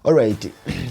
Alright,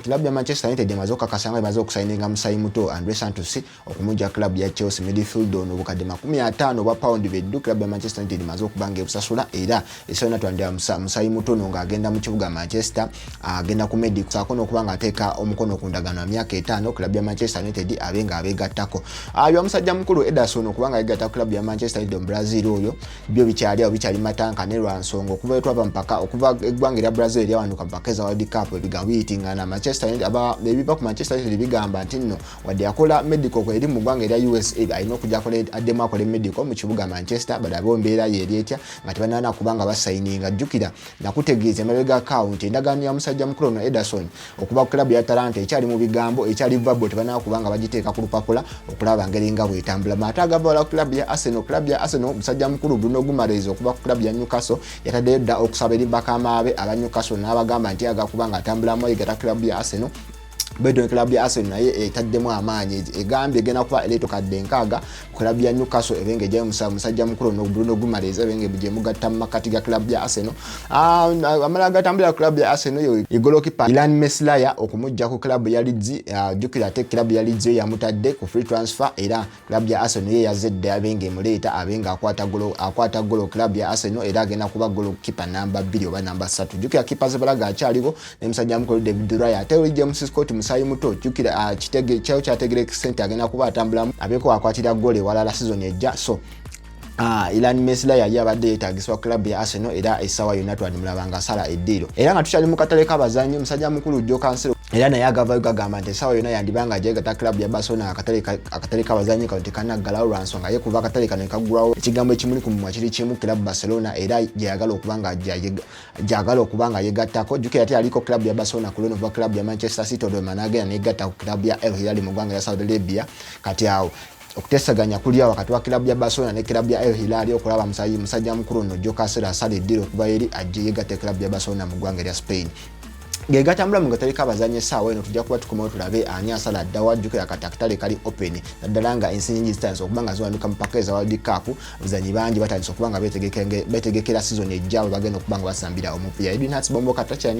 club ya Manchester United emaze okukakasa nga emaze okusayininga musayi muto Andre Santos okumujja club ya Chelsea. Midfield ono obukadde 50 obwa pound beddu club ya Manchester United emaze okuba nga ebusasula, era esona twandira musayi muto ono ng'agenda mu kibuga Manchester, agenda ku medical saako n'okuba ng'ateeka omukono ku ndagaano ya myaka 5 club ya Manchester United abe nga abeegattako. Bya musajja mukulu Ederson okuba nga yegatta club ya Manchester United mu Brazil oyo byo bikyali awo, bikyali matanka ne lwansonga okuva twava mpaka okuva eggwanga erya Brazil eryawanduka mpaka eza World Cup, ebigambo biyitingana. Manchester United ebiva ku Manchester United bigamba nti nno wadde yakola medical eri mu ggwanga erya USA, alina okujja addemu akole medical mu kibuga Manchester, balabe embeera ye eri etya nga tebanana kubanga basayininga. Jjukira nakutegeeza emabega akawunti endagaano ya musajja mukulu ono Ederson okuva ku club ya Atalanta ekyali mu bigambo, ekyali verbal, tebanaba kubanga bagiteeka ku lupapula okulaba ngeri nga bwetambula. Ate agava wala club ya Arsenal, club ya Arsenal musajja mukulu Bruno Guimaraes okuva ku club ya Newcastle yataddeyo dda okusaba eri bakamaabe aba Newcastle n'abagamba nti aga kubanga atambulamu ayigata club ya Arsenal. Bedon club ya Arsenal naye etaddemu amaanyi, egambye egenda kuba ereeta 60,000 ku club ya Newcastle ebenge ejjayo musajja mukulu ono Bruno Guimaraes ebenge gyemugatta mu makati ga club ya Arsenal. Amala agatambulira club ya Arsenal yo goalkeeper Illan Meslier okumujja ku club ya Leeds. Jjukira ate club ya Leeds yo yamutadde ku free transfer, era club ya Arsenal ye yazedde abenge emuleeta abenga akwata golo club ya Arsenal, era agenda kuba goalkeeper namba 2 oba namba 3. Jjukira keeper Arrizabalaga akyaliwo ne musajja mukulu David Raya, ate oli James Scott musayi muto. Jjukira kitege kyayo kyategerekese nti agenda kuba atambulamu abeeko akwatira golo ewalala season ejja. So Illan Meslier yali abadde yeetagisibwa club ya Arsenal, era essaawa yonna twandimulaba nga asala eddiiro. Era nga tukyali mu katale k'abazannyi, omusajja mukulu Joao Cancelo era naye agavayo gagamba nti essaawa yonna yandibanga ajegatta club ya Barcelona. Akatale k'abazannyi kano tekanaggalawo lwansonga ye kuva akatale kano ekaggulawo, ekigambo ekimuli ku mumwa kiri kimu, club Barcelona, era gyagala okuba nga yegattako. Jjukira ate yaliko club ya Barcelona ku loan okuva club ya Manchester City, olwema n'agenda neyegatta ku club ya Al Hilal mu ggwanga lya Saudi Arabia. Kati awo okutesaganya kuli awo wakati wa club ya Barcelona ne club ya Al Hilal okulaba musajja mukulu ono Joao Cancelo asala eddiiro okuva eri ajje yegatta club ya Barcelona mu ggwanga erya Spain. Gegatambula mu gatale k'abazannyi essaawa eno, tujja kuba tukomawo tulabe ani asala dda. Wajjukira kati akatale kali open, naddala nga ensi nyingi zitandise okuba nga ziwanduka mu paka eza World Cup. Abazannyi bangi batandise okuba nga betegekera season ejja bwe bagenda okuba nga basambira omupiira. Edwin Hats Bombo Katacha.